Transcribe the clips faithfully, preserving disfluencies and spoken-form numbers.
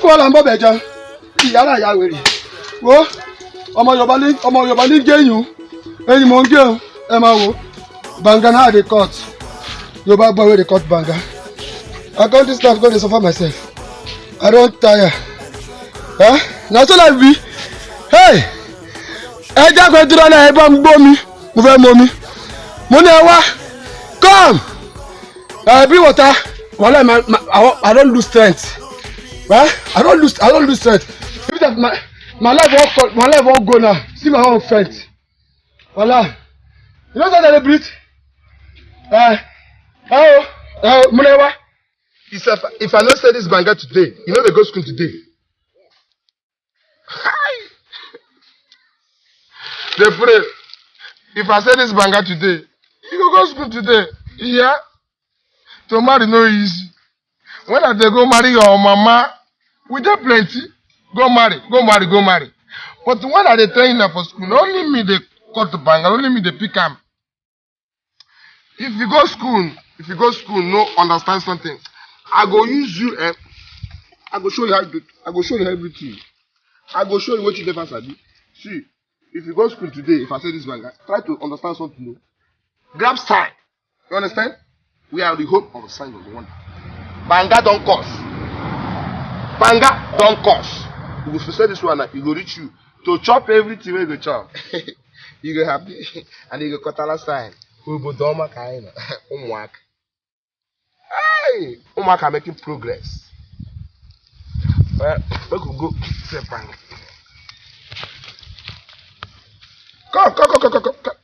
Kó la ń bọ̀ bẹ̀ jẹun. Ìyára ìyá wèrè. Wo, ọmọ Yorùbá ní, ọmọ Yorùbá ní gẹ̀yìn. Ẹyin mò ń gé o. Ẹ máa wo. Banga náà dey cut. Yorùbá boy wey dey cut banga. I come this life go dey suffer myself. I don tire. Huh? Na so life be. Hey! Ẹ jágbe dúró náà, ẹ bá ń gbó mi. Mo fẹ́ mọ mi. Mo ní ẹ wá. Come! Uh, bring water. Wallahi, my, my, I, wa- I don't lose strength. Huh? I don't lose. I don't lose strength. If that my my life won't call, my life won't go now. See my own strength. Wallahi, you know that I breathe. Uh, oh, oh, Munewa. If I, if I not say this banga today, you know they go school today. Hi. Dey pray. If I say this banga today, you go go school today. Yeah. To marry no easy. When I dey go marry your mama, we dey plenty. Go marry, go marry, go marry. But when I dey tell you na for school, only me dey cut banga, only me dey pick am. If you go school, if you go school, no understand something. I go use you, eh? I go show you how to, I go show you everything. I go show you what you never sabi. See, if you go school today, if I say this banga, try to understand something. Oh. Grab sign. You understand? We are the hope of a sign of the wonder. Banga don't cause. Banga don't cause. You go say this one, you go reach you. To chop everything wey you go chop. You go happy and you go cut ala sign. Obodo ọma ka anyị nọ. Ụmụaka. Hey, ụmụaka making progress. Well, make we go save bank. Come, come, come, come, come, come.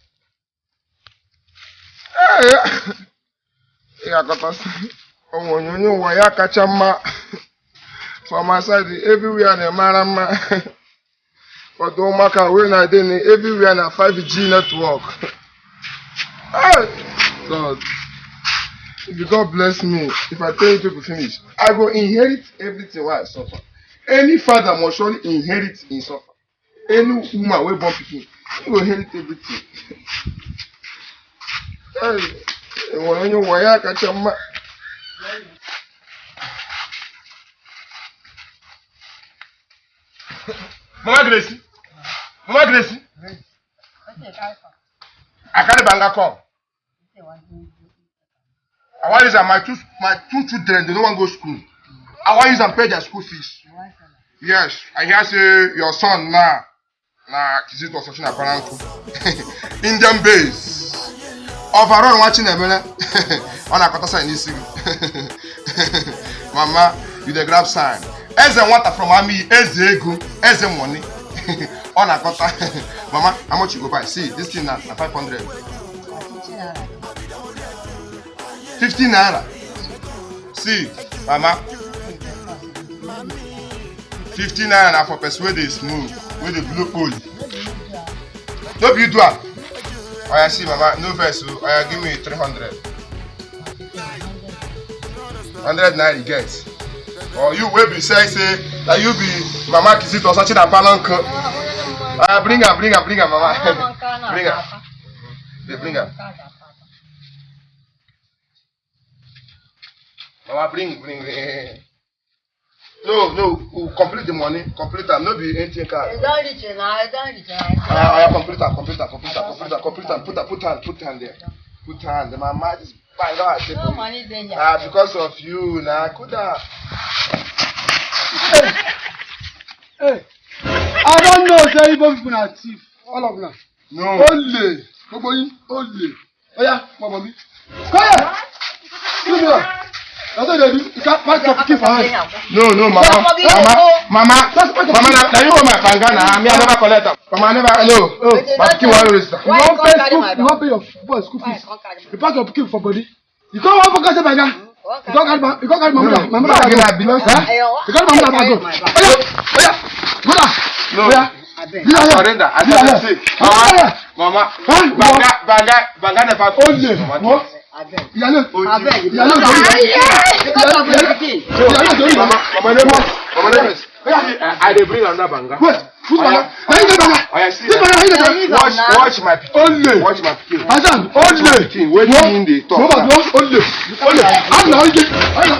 Hey, yeah. Ị ga-akọta sị, ụmụ onyonyo ụwa ya kacha mma. For my side, everywhere na-emara mma. But ụmụaka wey na dey na everywhere na five G network. Hey! God. If you God bless me, if I tell you people finish, I go inherit everything wey I suffer. Any father must surely inherit him suffer. Any woman wey born pikin, you go inherit everything. Hey, enwere onye ụwa ya kacha mma. Mama Grace, Mama Grace, I carry banga come. I wan use am, my two my two children, they no wan go school. I wan use am pay their school fees. Yes, I hear say your son now na Kizito Sachin Apalanku. Indian base. Overall, watching them, eh? On a quarter sign, you see. Mama, you dey grab sign. Eze water from Ami, Eze Ego, Eze money. On a quarter. Mama, how much you go buy? See, this thing na na five hundred. Fifty naira. See, mama. Fifty naira na for person wey dey smoke, wey dey blow oil. No be you do am. Oya see, mama, no vex o. Oya give me three hundred. Hundred naira you get. Or you wey be say say na you be Mama Kizito Sachin Apalanku. Oya bring am, bring am, bring am, mama. Bring am. Dey bring am. Mama, bring, bring, bring. No, no, we complete the money, complete am, no be anything card. E don reach now, e don reach now. Oya, oya, complete am, complete am, complete am, complete am, complete am, put am, put am, put am there. Put am there, mama, this banga I take. No money dey here. Ah, because of you, na, kuda. Hey, I don't know, say Igbo people na thief, all of una. No. Ole, gbogbo yín, ole. Oya, mama mi. Come here. Come here. That's what they do. You can't pack your pikin for hand. No, no, mama. Mama, mama, mama, na, na you hold my banga na. Me, I never collect am. Mama, I never, no. Oh, my pikin wan raise am. You wan pay school, you wan pay your boy school fees. You pack your pikin for body. You come wan focus your banga. You come carry my, you come carry my mother, my mother bag go. Huh? You carry my mother bag go. Oya, oya, brother. No. Oya. Abeg. Leave her here. Surrender. I surrender. Mama, mama, banga, banga, banga never finish. Ole. Mama, what? Abeg. Ìyálé. Abeg. Ìyálé. Ìyálé. Ìyálé. Mama, mama, no vex. Mama, no vex. Oya. I, I dey bring another banga. Wait. Put banga. Na you get banga. Oya, see. This banga, na you get banga. Watch, watch my pikin. Ole. Watch my pikin. Hassan, ole. Watch my pikin. Wetin him dey talk? Mama, ole. Ole. Hassan, ole. Ole.